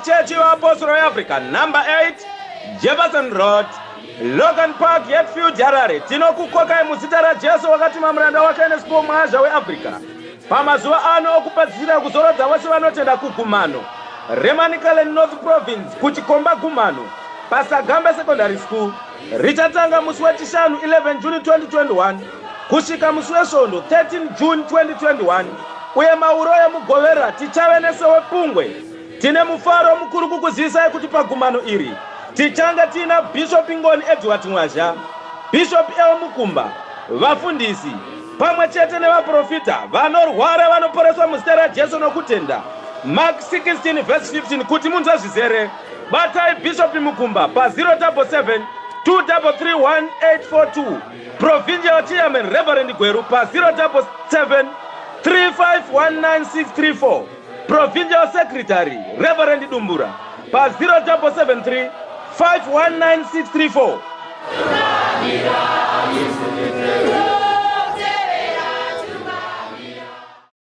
Chechi yeVaapostora veAfrica, Number 8, Jefferson Road, Logan Park, Hatfield, Harare. Tinokukokai muzita raJesu wakatuma muranda wake Nespo Mwazha weAfrica pamazuva ano okupedzisira kuzorodza vose vanotenda kugumano reManicaland North Province kuChikomba Gumano paSagambe Secondary School richatanga musi weChishanu 11 June 2021 kusvika musi weSvondo 13 June 2021 uye mauro eMugovera tichave nesowe pungwe. Tine mufaro mukuru kukuzivisai kuti pagumano iri tichange tiina Bishop Ngoni Edward Mwazha, Bishop El Mukumba, vafundisi pamwe chete nevaporofita vanorwara vanoporeswa muzita raJesu nokutenda. Mark 16 verse 15 kuti munzwe zvizere batai Bishop Mukumba pa 077 233 1842 Provincial Chairman Reverend Gweru pa 077 3519634 Provincial Secretary Reverend Dumbura pa 0773 519634.